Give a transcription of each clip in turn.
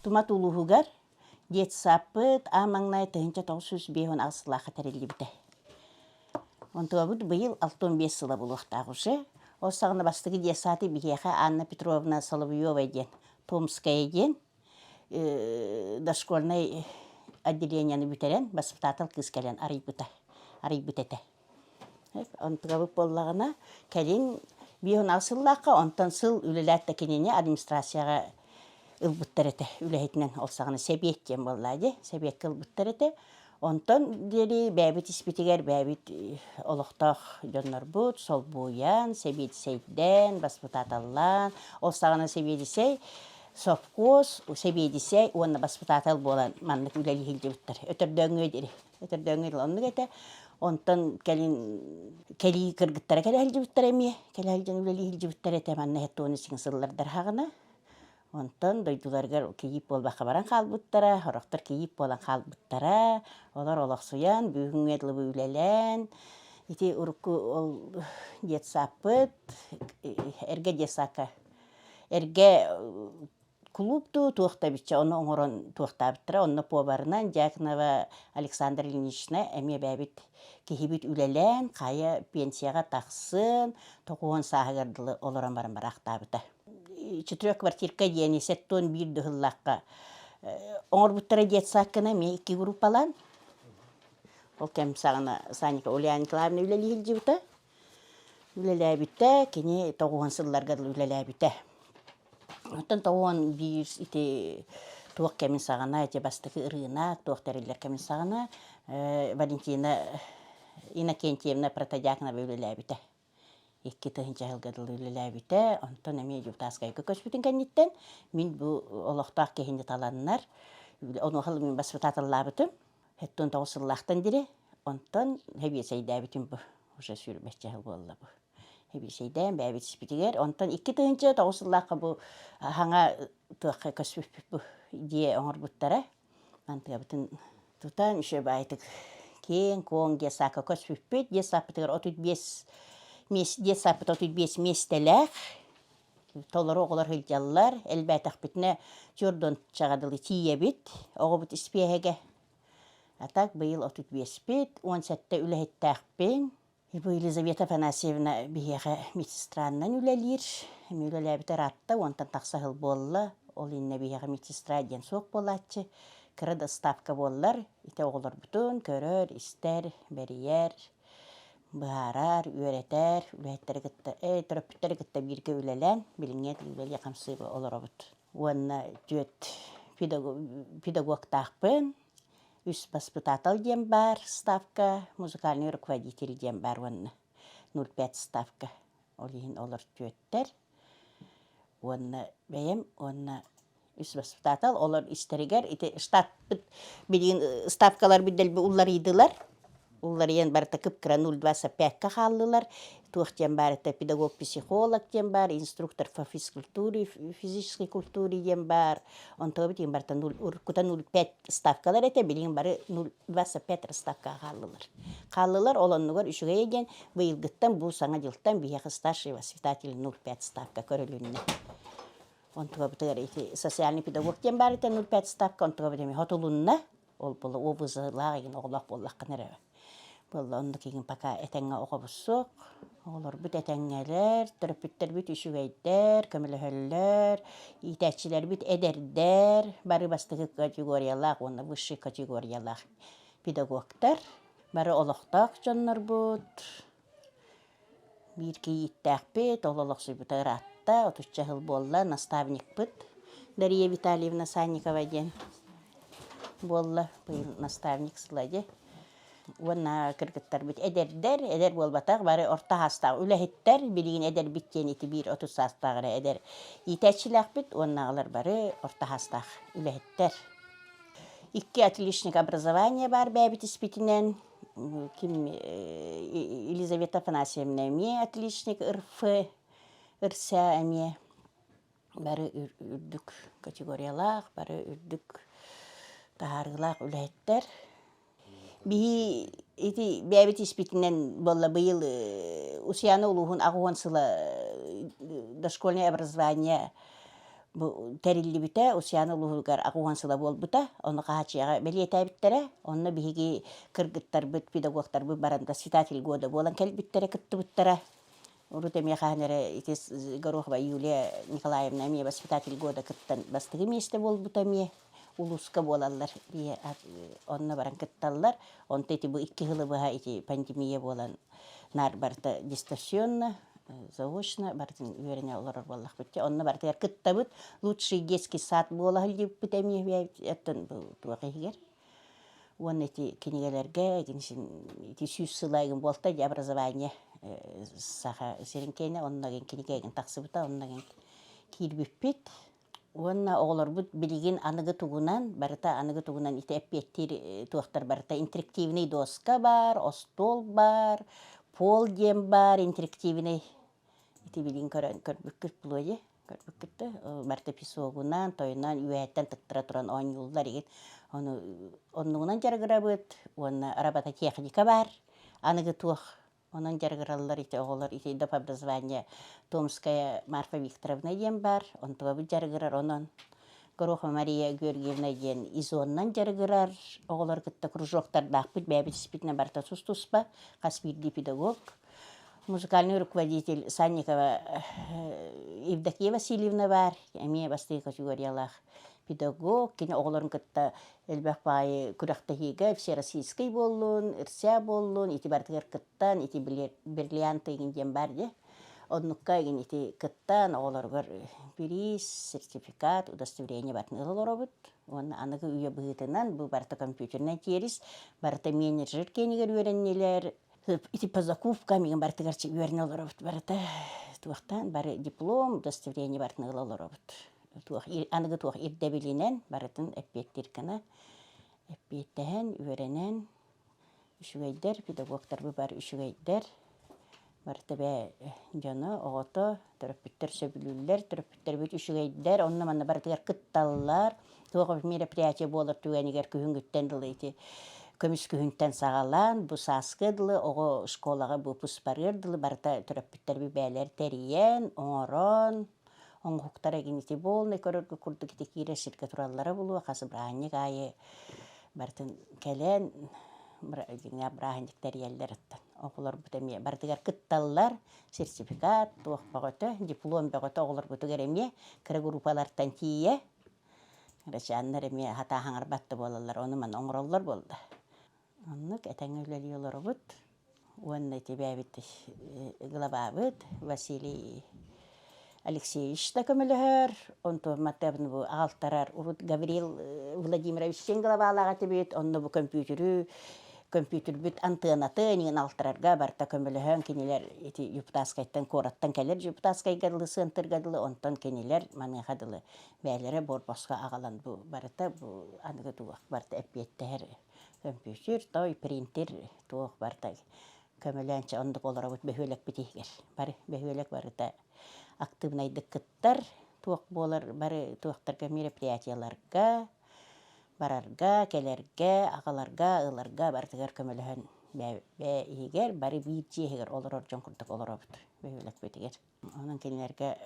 Тумат улууһугар детсаппыт аан маҥнай 1958 сыллаахха тэриллибитэ. Онтуобут быйыл 65 сыла буолуохтаах уже. Ол саҕана бастакы детсады биһиэхэ Анна Петровна Соловьева диэн, Томская диэн дошкольнай отделениены бүтэрэн баспытаатал кыыс кэлэн арыйбыта, арыйбыт этэ. Онтугабыт буоллаҕына, кэлин 58 сыллаахха, онтон сыл үлэлээт да кинини администрацияҕа ылбыттар этэ үлэһитинэн ол саҕана сэбиэт диэн буоллаа дии сэбиэккэ ылбыттар этэ онтон диэри бэйэбит испитигэр бэйэбит олохтоох дьоннорбут солбуйан сэбиэдиссэйдээн баспытааталлаан ол саҕана сэбиэдиссэй совхоз сэбиэдиссэй уонна баспытаатал буолан маннык үлэлии сылдьыбыттар өтөрдөөҥҥүө диэри өтөрдөөҥҥүө дылы оннук этэ онтон кэлин кэлии кыргыттара кэлэ сылдьыбыттар эмиэ кэлэ сылдьан үлэлии сылдьыбыттар этэ манна хэттуону сиҥ сыллардар хаҕына Онтон дойдуларыгар кийиит буолбакка баран хаалбыттара, сорохтор кийиит буолан хаалбыттара. Олор олохсуйан, бүгүҥҥэ дылы үлэлээн, ити урукку ол детсаппыт, эргэ детсадка, эргэ кулууп дуу, туох да эбитчэ, ону оҥорон туохтаабыттара. Онно поварынан Дьяконова Александра Ильинична эмиэ бэйэбит киһибит үлэлээн, хайа пенсияҕа тахсын, 90 сааһыгар дылы олорон баран бараахтаабыта. Четырехквартирка диэни 71 дыһыллаахха оҥорбуттара детсадканы эмиэ икки группалаан. Ол кэм саҕана Саника Ульяна Николаевна үлэлии сылдьыбыта. Үлэлээбитэ, кини тоҕуһун сылларга дылы үлэлээбитэ. Оттон тоҕуон биир ити туох кэмин саҕана, ити бастакы ырыынак, туох тэриллэр кэмин саҕана Валентина Иннокентьевна Протодьяконова үлэлээбитэ. 2 тыһыынча сылга дылы үлэлээбитэ. Онтон эмиэ Депутатскайга көспүтүн кэнниттэн мин бу олохтоох киһини таланнар, онуоха мин баспытааталлаабытым. 79 сыллаахтан дири. Онтон сэбиэсэйдээбитим бу. Уже сүүрбэччэ сыл буолла бу. Сэбиэсэйдээн бэйэбит испитигэр. Онтон 2009 сыллаахха бу хаҥа туохха көспүппүт бу дьиэ оҥорбуттара. Мантыабытын тутан үчүгэй баайытык киэҥ-куоҥ детсадка көспүппүт. Детсадпытыгар 35 детсадпыт 35 миэстэлээх. Толору оҕолор сылдьаллар. Элбээтэхпитинэ чуордуончаҕа дылы тиийэбит. Оҕобут испиэһэгэ. А так быйыл 35-пит, 17 үлэһиттээхпин. Бу Елизавета Афанасьевна биһиэхэ медсестранан үлэлиир. Эмиэ үлэлээбитэ ыраатта, уонтан тахса сыл буолла. Ол иннэ биһиэхэ медсестра диэн суох буолааччы. Кыра да ставка буоллар, ити оҕолорбутун көрөр, истэр, бэрийэр, быһаарар, үөрэтэр, үлэһиттэри кытта, э, төрөппүттэри кытта бииргэ үлэлээн, билиҥҥи үлэлии-хамсыы олоробут. Уонна түөрт педагогтаахпын, Үс баспытаатал диэн баар ставка, музыкальный руководитель диэн баар уонна 0,5 ставка. Ол иһин олор түөттэр. Уонна бэйэм уонна үс баспытаатал олор истэригэр ити штатпыт билигин ставкаларбыт дэлби уларыйдылар. Уларыйан барыта кып-кыра 0,25-ка хааллылар. Туох диэн баар это педагог-психолог диэн баар, инструктор по физкультуре, физической культуре диэн баар. Онтон билигин барыта уруккута 0,5 ставкалар этэ, билигин бары 0,25 ставкаҕа хааллылар. Хааллылар, ол оннугар үчүгэйэ диэн быйылгыттан бу саҥа дьылтан биһиэхэ старший воспитатель 0,5 ставка көрүлүннэ. Онтугабытыгар ити социальный педагог диэн баар этэ 0,5 ставка, онтугабыт эмиэ хотулунна. Ол буола ОВЗ-лаах игин оҕолоох буоллаххына эрэ буолла оннук игин пока этэҥҥэ оҕобут суох. Оҕолорбут этэҥҥэлэр, төрөппүттэрбит үчүгэйдэр, көмөлөһөллөр, иитээччилэрбит эдэрдэр, бары бастакы категориялаах уонна высшай категориялаах педагогтар, бары олохтоох дьоннорбут. Биир кийииттээхпит, ол олохсуйбута ыраатта, отучча сыл буолла, наставникпыт Дария Витальевна Санникова диэн буолла, быйыл наставник сыла дии. Уонна кыргыттарбыт эдэрдэр, эдэр буолбатах, бары орто саастаах үлэһиттэр, билигин эдэрбит диэн ити биир 30 саастаах эрэ эдэр иитээччилээхпит уонна аҕалар бары орто саастаах үлэһиттэр. Икки отличник образования баар бэйэбит испитинэн, ким Елизавета Афанасьевна эмиэ отличник РФ, РСА эмиэ бары үрдүк категориялаах, бары үрдүк таһаарыылаах үлэһиттэр. Биһи ити бэйэбит испитинэн буолла быйыл Усуйаана улууһун 80 сыла дошкольное образование бу тэриллибитэ Усуйаана улууһугар 80 сыла буолбута. Ону Хаһааччыйаҕа бэлиэтээбиттэрэ. Онно биһиги кыргыттарбыт, педагогтарбыт баран воспитатель года буолан кэлбиттэрэ, кыттыбыттара. Урут эмиэ хаһан эрэ ити Горохова Юлия Николаевна эмиэ воспитатель года кыттан бастакы миэстэ буолбута эмиэ улууска буолаллар онно баран кытталлар. Онто ити бу икки сылы быһа ити пандемия буолан наар барыта дистанционно, заочно барытын үөрэнэ олорор буоллахпыт. Онно барытыгар кыттабыт. Лучший детский сад буола сылдьыбыппыт эмиэ оттон бу туох иһигэр. Уонна ити кинигэлэргэ ити сүүс сыла игин буолта дии образование саха сирин киэнэ онно игин кинигэ игин тахсыбыта онно игин киирбиппит. Уонна оҕолорбут билигин аныгы тугунан, барыта аныгы тугунан ити эппиэттиир туохтар барыта интерактивный доска баар, остуол баар, пол диэн баар интерактивный ити билигин көрөн көрбүккүт буолуо дии көрбүккүт да барыта песогунан, тойунан үөһэттэн тыктара туран оонньууллар игин. Ону оннугунан дьарыгырабыт уонна робототехника баар аныгы туох Онон дьарыгыраллар ити оҕолор ити доп образование Томская Марфа Викторовна диэн баар, онтубабыт дьарыгырар онон Горохова Мария Георгиевна диэн изоннан дьарыгырар оҕолор кытта кружоктардаахпыт бэйэбит испитинэ барыта тус-туспа хас биирдии педагог музыкальный руководитель Санникова Евдокия Васильевна баар эмиэ бастакы категориялаах педагог кини оҕолорун кытта элбэх баайы күрэхтэһиигэ всероссийскай буоллун, РСЯ буоллун, ити барытыгар кыттан, ити бриллиант игин диэн баар дии. Оннукка игин ити кыттан оҕолоругар бириис, сертификат, удостоверение барытын ыла олоробут. Уонна аныгы үйэ быһыытынан бу барыта компьютернай тиэрис, барыта менеджер киэнигэр үөрэннилэр. Ити по закупкам игин барытыгар үөрэнэ олоробут барыта туохтан бары диплом, удостоверение барытын ыла олоробут. Туох аныгы туох ирдэбилинэн барытын эппиэттиир гына эппиэттэһэн, үөрэнэн үчүгэйдэр, педагогтарбыт бары үчүгэйдэр. Барыта бээ дьоно, оҕото, төрөппүттэр сөбүлүүллэр, төрөппүттэрбит үчүгэйдэр, онно-манна барытыгар кытталлар. Туох мероприятие буолар түгэнигэр күһүҥҥүттэн дылы ити көмүс күһүнтэн саҕалаан, бу сааскы дылы оҕо школаҕа выпуск барыар дылы барыта төрөппүттэрбит бэйэлэр тэрийэн, оҥорон, Оҥоһуктара ити полный көрөргө курдук ити киирэр сиргэ тураллара буолуо, хас бырааһынньык аайы барытын кэлэн бырааһынньык тэрийэллэр оттон. Оҕолорбут эмиэ барытыгар кытталлар, сертификат, туох бөҕөтө, диплом бөҕөтө оҕолорбутугар эмиэ кыра группалартан тиийэ кырачааннар эмиэ хатаа хаҥарбат да буолаллар, ону-маны оҥороллор буолла. Оннук этэҥҥэ үлэлии олоробут уонна ити бэйэбит главабыт Василий Алексеевич да көмөлөһөр, онтон маттабын бу аҕалтарар урут Гаврил Владимирович диэн главалаах этибит, онно бу көмпүүтүрү көмпүүтүрбүт антыанаты эниин алтарарга барыта көмөлөһөн кинилэр ити Депутатскайтан куораттан кэлэр Депутатскайга дылы сыантырга дылы онтон кинилэр маныаха дылы бэйэлэрэ буор-босхо аҕалан бу барыта бу аныгы туох барыта эппиэттэһэр Көмпүүтүр, той, принтер туох барыта көмөлөөн чэ оннук олоробут бөһүөлэкпит иһигэр. Бары бөһүөлэк барыта актыыбынайдык кыттар, туох буолар бары туохтарга мероприятиеларга барарга, кэлэргэ, аҕаларга, ыларга барытыгар көмөлөһөн бэйэ иһигэр бары биир дьиэ иһигэр олорор дьон курдук олоробут бөһүөлэкпитигэр. Онон кинилэргэ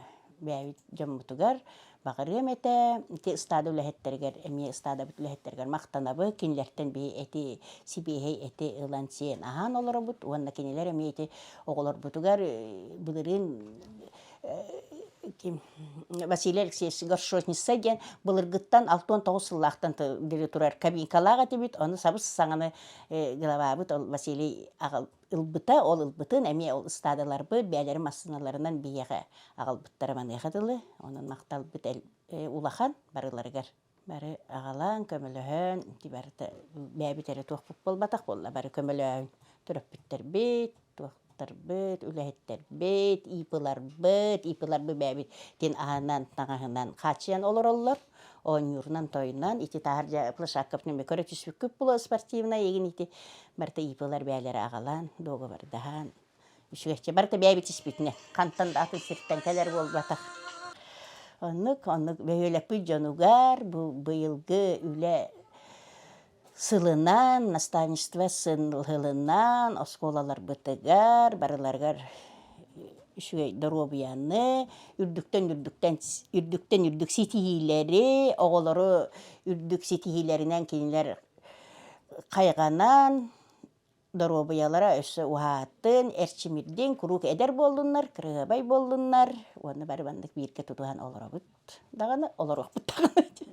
бэйэбит дьоммутугар баҕарыам этэ. Ити ыстаада үлэһиттэригэр эмиэ ыстаадабыт үлэһиттэригэр махтанабыт. Кинилэртэн биһи эти сибиэһэй эти ылан сиэн аһаан олоробут уонна кинилэр эмиэ ити оҕолорбутугар былырыын ким Василий Алексеевич Горшочница диэн былыргыттан 69 сыллаахтан дири турар кабинкалаах этибит. Ону сабыс саҥаны главабыт ол Василий аҕал ылбыта, ол ылбытын эмиэ ол ыстаадаларбыт бэйэлэрин массыыналарынан биһиэхэ аҕалбыттара маныаха дылы. Онон махталбыт улахан барыларыгар. Бары аҕалаан, көмөлөһөн, ити барыта бэйэбит эрэ туохпут буолбатах буолла, бары көмөлөөн төрөппүттэрбит, туохтарбыт, үлэһиттэрбит, ИП-ларбыт, ИП-ларбыт бэйэбит тин аһынан, таҥаһынан хааччыйан олороллор, оонньуурунан, тойунан, ити таһырдьа площадкабытын көрө түспүккүт буолуо спортивнай игин ити барыта ИП-лар бэйэлэрэ аҕалаан, дуогабардаһан Үчүгэйчэ барыта бэйэбит испитинэ, хантан да атын сиртэн кэлэр буолбатах. Оннук, оннук бөһүөлэкпит дьонугар бу быйылгы үлэ сылынан, наставничество сылынан оскуолаларбытыгар барыларыгар үчүгэй доруобуйаны, үрдүктэн үрдүктэн үрдүктэн үрдүк ситиһиилэри, оҕолору үрдүк ситиһиилэринэн кинилэр хайҕанан, Доруобуйалара өссө уһаатын, эрчимирдин, куруук эдэр буоллуннар, кырыһыабай буоллуннар уонна бары маннык бииргэ тутуһан олоробут даҕаны, олоруохпут даҕаны.